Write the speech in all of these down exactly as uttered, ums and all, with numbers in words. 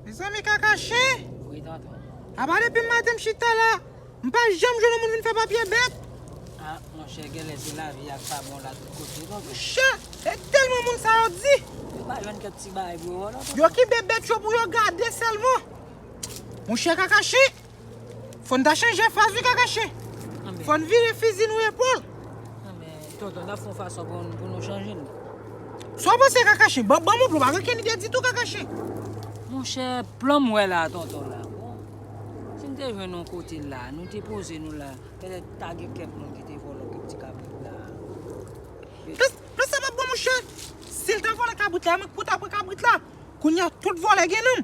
Mezanmi, Kakachi! Wi, tonton. Apa depi maten m chita la, m pa janm jwenn yon moun vin fè papye bèt. Ah, monchè, genlè se lavi a k pa bon la tout kote, tonton. Monchè, e tèlman moun sa yo di. Yo pa jwenn kèk ti bagay pou yo, non, tonton. Yo kenbe bèt yo pou yo gade sèlman. Monchè, Kakachi, fò n ta chanje faz wi, Kakachi. Anben. Fò n vire fizi nou epòl. Anben, tonton, n ap fè yon fason pou, pou nou chanje l. Sa w panse, Kakachi? Ban, ban m yon plan, pa gen kenn ide ditou, Kakachi. Monchè, plan m wè la, tonton, la. Bon, si n te jwenn yon kote la, nou te poze nou la, petèt ta gen kèk moun ki te vòlò kèk ti kabrit la. Plan, plan sa p ap bon, monchè. Si l ta vòlò kabrit la, mwen ki pou ta pran kabrit la. Kounye a, tout vòlè gen nanm.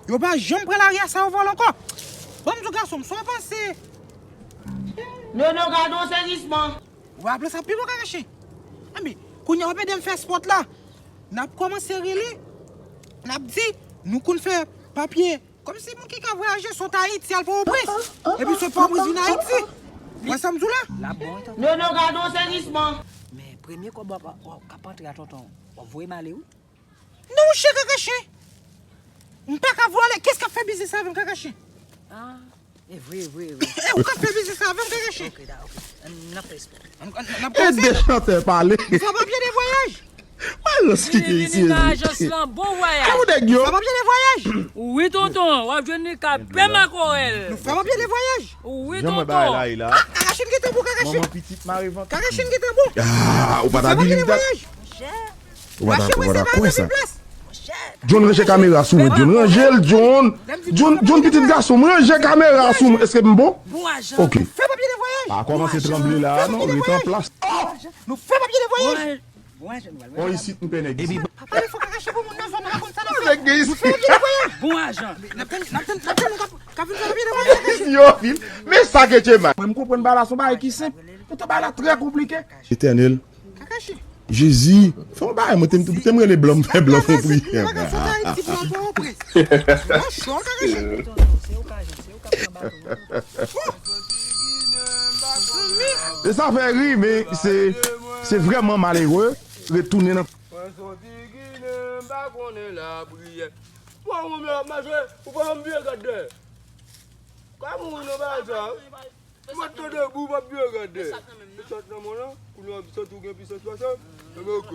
Yo pa janm pran lari a sa yo vòlè ankò. Ban m di w, gason m, sa w panse? Nono, gade yon sezisman. Ou pa plan sa pi bon, Kakachi? Anben, kounye a w ap ede m fè spòt la. N ap kòmanse rele, n ap di, nou konn fè papye. Kòmsi moun ki ka vwayaje sot Ayiti al Pòtoprens, epi sot Pòtoprens vin Ayiti. Wè sa m di w la? L ap bon, wi, tonton. Nono, gade yon sezisman. Men premye kòb w ap, w ap, k ap antre a, tonton, w ap voye m ale, wi. Non, monchè, Kakachi. M pa ka vwale. Kiyès k ap fè biznis avè m, Kakachi? Ah, e vre, e vre, e vre. E ou k ap fè biznis avè m, Kakachi? Ok, da, ok. N ap fè espò. N, n, n ap kòmanse. Ede chantè pale. Nou fè papye de vwayaj. Wè, rans ki gen isi, nan ajans lan, bon vwayaj. Sa ou nèg yo? Fè papye de vwayaj. Wi, tonton, w ap jwenn li ka pè makorèl. Nou fè papye de vwayaj. Wi, tonton. Jan mwen bagay la ye la. Ah, Kakachi gen tanbou, Kakachi. Manman pitit mare vant. Kakachi gen tanbou. Ah, ou pa ta believe that. Ou pa ta, ou pa ta kwè sa. John, ranje kamera sou mwen, John. Ranje l, John. John, John, pitit gason m, ranje kamera sou mwen. Èske m bon? Bon ajan. Ok. Fè papye de vwayaj. Pa kòmanse tranble la, non, rete an plas. Nou fè papye de vwayaj. Bon ajan, nou pral. Bon, isit, m pè nèg isit. Papa, fò Kakachi pou moun nan zòn nan konn sa n ap fè. Nèg gen isit. Nou fè papye de vwayaj. Bon ajan. N ap tann, n ap tann, n ap tann nou k ap, k ap vin fè papye de vwayaj. Yo, vin. Men sa ke Djema. Mwen, m konprann bagay la, se yon bagay ki senp. Poutan bagay la trè konplike. Etènèl. Kakachi. Jezi, fè yon bagay, mwen te, te m rele blan, m fè blan fè priyè. E sa fè ri, men se, se vrèman malere retounen nan. Mwen soti Ginen, m pa konnen lapriyè. Bon, ou menm ap mache, ou pa janm vire gad dèyè. Kòman ou nan bagay sa? Ou mèt tande bou, w ap vire gade. E chat nan men w lan, kounye a w santi w gen pisans pase. Enben, ok.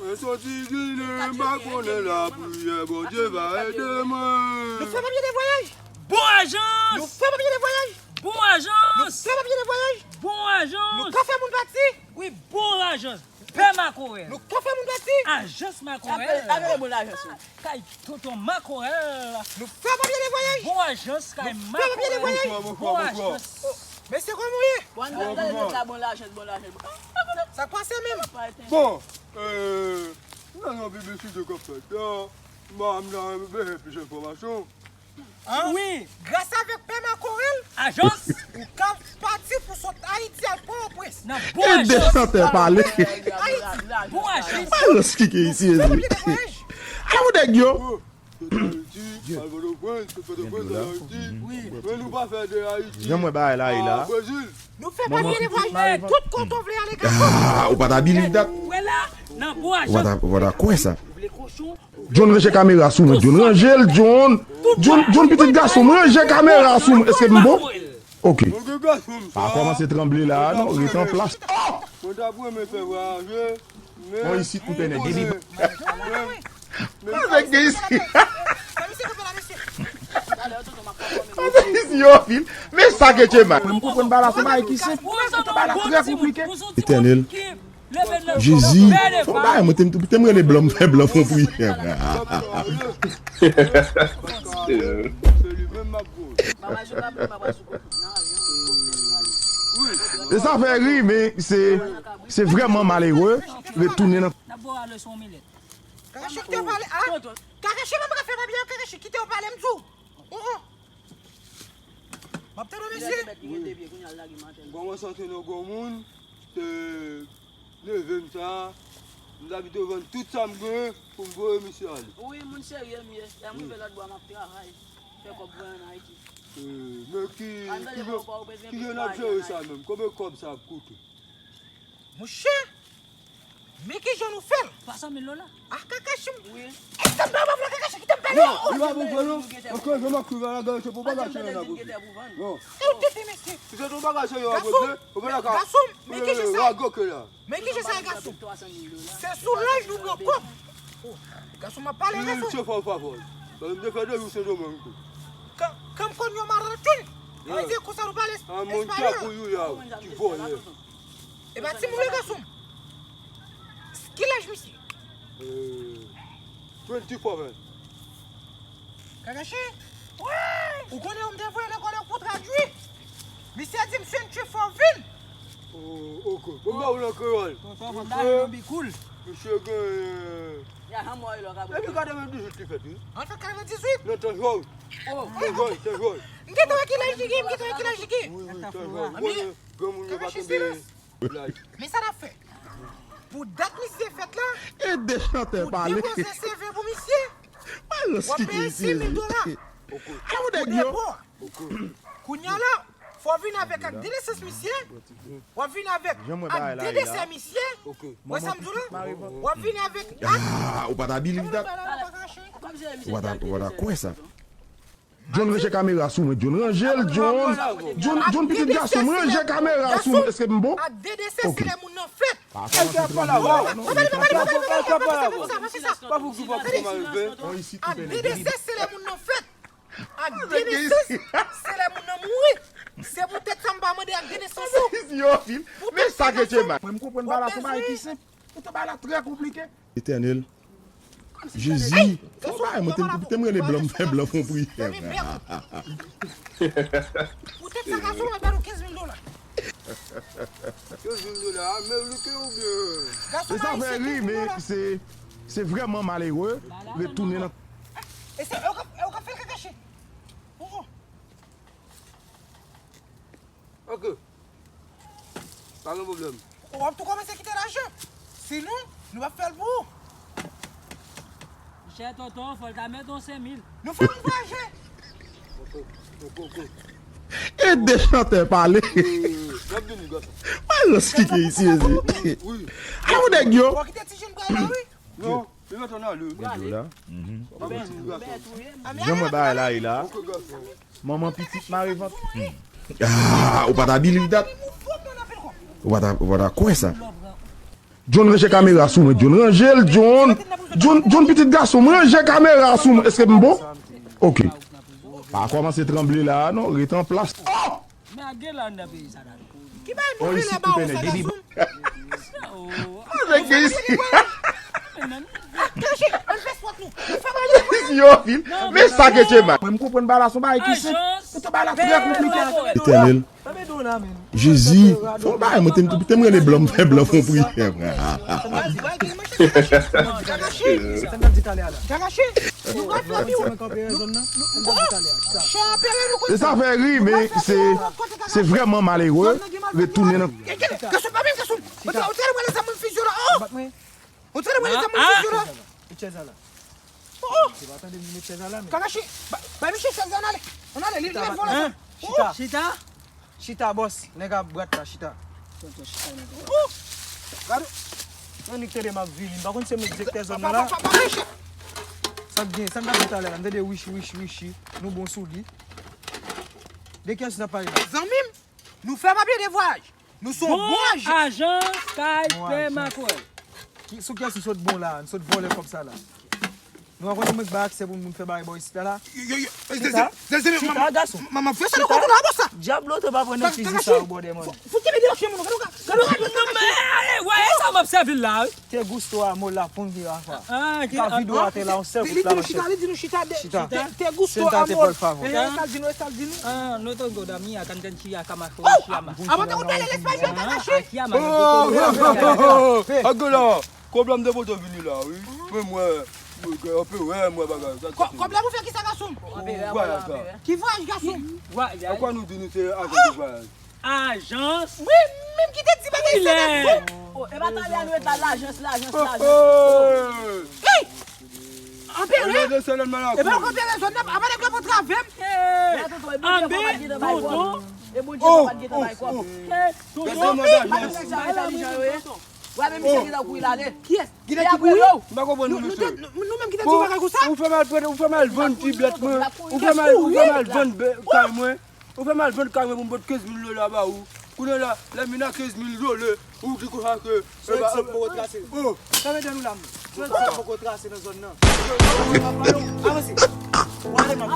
Mwen soti Ginen, m pa konnen lapriyè, Bondye va ede mwen. Nou fè papye de vwayaj. Bon ajans. Nou fè papye de vwayaj. Bon ajans. Nou fè papye de vwayaj. Bon ajans. Nou ka fè moun pati. Wi, bon ajans. Pè makorèl. Nou ka fè moun pati. Ajans makorèl. Apre, apre bon lajans yo. Kay tonton makorèl. Nou fè papye de vwayaj. Bon ajans kay makorèl. Bonswa, bonswa, bonswa. Bon ajans. Mesye, kòman w ye? Bon, nou gade lòt la, bon lajans, bon lajans. Sa k pase menm? Bon, euh, nou nan yon piblisite k ap fèt la. M nan bezwen plis enfòmasyon. Wi. Gras avèk pè makorèl, ajans, ou ka pati pou sot Ayiti al Pòtoprens. Nan bon ajans. Ede chantè pale. Ayiti. Bon ajans. Alòs ki gen isi, ezi. Fè papye de vwayaj. Alò, nèg yo. Sot Ayiti al Pòtoprens, sot Pòtoprens al Ayiti. Wi. Men nou pa fè de Ayiti. Jan mwen bagay la ye la. Al Brezil. Nou fè papye de vwayaj tout kote w vle ale, gason. Ah, ou pa ta believe that. Ou wè la, nan bon ajans. Ou pa ta, ou pa ta kwè sa. Ou vle kochon. John, ranje kamera sou mwen, John. Ranje l, John. John, John, pitit gason m, ranje kamera sou mwen. Èske m bon? Ok. Pa kòmanse tranble la, non, rete an plas. Mwen t ap renmen fè vwayaje, men... Bon, isit, m pè nèg isit. Nèg gen isit. Papa isit yo, vin. Men sa ke Djema. Mwen, m konprann bagay la, se bagay ki senp. Bagay la trè konplike. Etènèl. Jezi, fè yon bagay, mwen te m, te m rele blan, m fè blan fè yon priyè. E sa fè ri, men se, se vrèman malere retounen nan. Kakachi kite w pale, a? Kakachi menm ka fè papye, Kakachi kite w pale, m di w. Oh, oh. M ap tande w, mesye. Wi. M kòmanse antre nan granmoun, se neve m sa, m t abitye vann tout sa m genyen pou m voye misye ale. Wi, moun serye m ye. Lè m rive lòtbò a, m ap travay, fè kòb voye ann Ayiti. Eh, men ki, ki jan, ki jan n ap jere sa menm? Konbyen kòb sa ap koute? Monchè, men ki jan nou fè l? Twa san mil dola. Ah, Kakachi m. Wi. Èske m pa wè Kakachi kite m Non, li pa bon vre non. Mwen kwè mwen kwè la gade se pou bagay serye nan boubi. Non. E ou tete mesye. Si se ton bagay serye w ap regle, ou pa ka. Gason, men ki jan sa? Rago ke la. Men ki jan sa ye gason? Se sou laj nou pran kòb. Oh, gason m ap pale gason. Se fò fò fò. Ban m te fè de jou se domèm tou. Kan kan m konn yon marantoun. An di konsa nou pale espayòl. An moun ki ap pou you ya. Ki vòlè. E pa timoun wi gason. Ki laj misye? Twenty four man. Kakachi? Ou konnen ou m te voye lekòl yo pou tradui? Misye di m twenty four vin. Oh, ok. Bon, ba ou nan kreyòl. Tonton, fò m ba yo yon bikoul. Misye gen. Epi katrevendizuit li fèt, wi. An fèt katrevendizuit? Non, tan jòj. Tan jòj, tan jòj. M gentan wè ki laj li gen, m gentan wè ki laj li gen. Wi, wi, tan jòj. Ou konnen, granmoun yo pa kenbe. Men sa n ap fè? Pou dat misye fèt la, e de chantè pale. Depoze seve pou misye. Balans ki gen isit. W ap peye senk mil dola. Pou depo. Kounye a la, fò w vin avèk ak de nesans misye. W ap vin avèk ak de desè misye. Wè sa m di w la? W ap vin avèk ak. Ah, ou pa ta believe that. Ou pa ta, ou pa ta kwè sa. John ranje kamera sou mwen, John ranje l, John. John, John pitit gason m, ranje kamera sou mwen, èske m bon? Ak de desè se lè moun nan fèt. Pa fè anpil travay non. Ak de desè se lè moun nan fèt. Ak de nesans se lè moun nan mouri. Se poutèt sa m pa mande ak de nesans ou. Men sa ke che mal. Mwen m konprann bagay la se yon bagay ki senp. Poutan bagay la trè konplike. Etènèl. Jezi. Fò bagay mwen te, te m rele blan, m fè blan fon priyè. Poutèt sa gason mwen ba nou kenz mil dola. Kenz mil dola ameriken oubyen? E sa fè ri, men se, se vrèman malere retounen nan. E se, e ou ka, e ou ka fè l kakache. Oh, oh. Ok. Pa gen pwoblèm. W ap tou kòmanse kite lajan. Sinon, nou p ap fè l pou ou. Monchè tonton, fò l ta mete yon senk mil. Nou fè moun vwayaje. Ok, ok, ok. E de chantè pale. Wi, wi, wi. N ap vini, gason. Balans ki gen isi, mezi. Wi. Ala yon nèg yo. W ap kite ti jenn bwa la, wi. Non. Li rete nan li. Gen dlo la. Jan mwen bagay la ye la. Manman pitit mare vant. Ah, ou pa ta believe that. Ou pa ta, ou pa ta kwè sa. John ranje kamera sou mwen, John ranje l, John. John, John pitit gason m, ranje kamera sou mwen. Èske m bon? Ok. Pa kòmanse tranble la non, rete an plas. Oh! Men a gen la anndan peyi sa la. Ki bay move lè ba ou sa gason? Move gen isi. Kache, ann fè swat nou. Isi yo fin. Men sa ke che mal. Mwen m konprann bagay la se yon bagay ki senp. Poutan bagay la trè konplike. Etènèl. Jezi, fò bagay mwen te m te m rele blan m fè blan fon priyè. Kakachi. Kakachi. Nou pral fè miwo. E sa fè ri, men se, se vrèman malere retounen nan. Gason pa menm gason. Ou te, ou te wè lè zam mwen fizi la. Oh! Ou te wè lè zam mwen fizi la. Met chèz la la. Oh, oh. Se pa tande m met chèz la la, men. Kakachi, ba, ba misye chèz la, ann ale. Ann ale, li, li vòlè sa. Chita. Chita. Chita, bòs. Nèg a bwat la, chita. Tonton, chita, nèg. Oh! Gade. Yon nèg tande m ap vini. M pa konn se mwen direktè zòn nan la. Pa, pa, pa, pa, pa, pa. Sa k gen, sa m t ap di talè la. M tande wichi, wichi, wichi. Nou bon sou li. De kiyès n ap pale la? Zanmi m, nou fè papye de vwayaj. Nou se yon bon ajan. Bon ajan kay pè makwèl. Ki, sou kiyès nou sot bon la? Nou sot vòlè kòb sa la. Nou pa konnen mwen k bay aksè pou moun fè bagay bò isit la la. Yo, yo, yo, chita, chita, gason. Manman fè sa nou konn la bò sa. Dyab loto pa pran nan fizi sa yo bò dèmon. Fò kenbe direksyon moun, gade w ka, gade w ka. Non, men, wè, e sa m ap sèvi l la, wi. Te gusto a mo la pon ki a fa. Ah, ki ka vido atè la, yon sèl kout la, monchè. Li di nou chita, li di nou chita. Chita. Te gusto a mo. Senta te pòl favò. E sa l di nou, e sa l di nou. Ah, no tengo da mia, kanten chia kamacho, chia ma. Avan te ou pale lespay, Kakachi. Agola. Kòb la m te pote vini la, wi. Men mwen, mwen, anpe wè, mwen bagay sa. Kò-, kòb la pou fè kisa, gason m? Vwayaj la. Ki vwayaj, gason m? Vwayaj. Ankò nou di nou se ajan de vwayaj. Ajans. Wi, menm ki te di bagay sa, gason m. Oh, e pa talè a nou ret la, lajans, lajans, lajans. Hey! Anpere? E pa anpere zòn nan, apa nèg la pa travè m. Anbe, tonton. E Bondye pa t gentan bay kòb. Tonton, tonton. Wè, men misye gentan kouri l ale. Kiyès? Gentan ki kouri? M pa konprann nou, mesye. Nou menm ki te di yon bagay konsa? Ou fè m al pran, ou fè m al vann ti bèt mwen. Ou fè m al, ou fè m al vann bè- kay mwen. Ou fè m al vann kay mwen pou m pot kenz mil dola ba ou. Kounye a la, lè m vin a kenz mil dola, ou di konsa ke, se egzanp mwen trase. Oh, sa mete nou la. Se egzanp mwen trase nan zòn nan. Avanse. Ou ale, m ap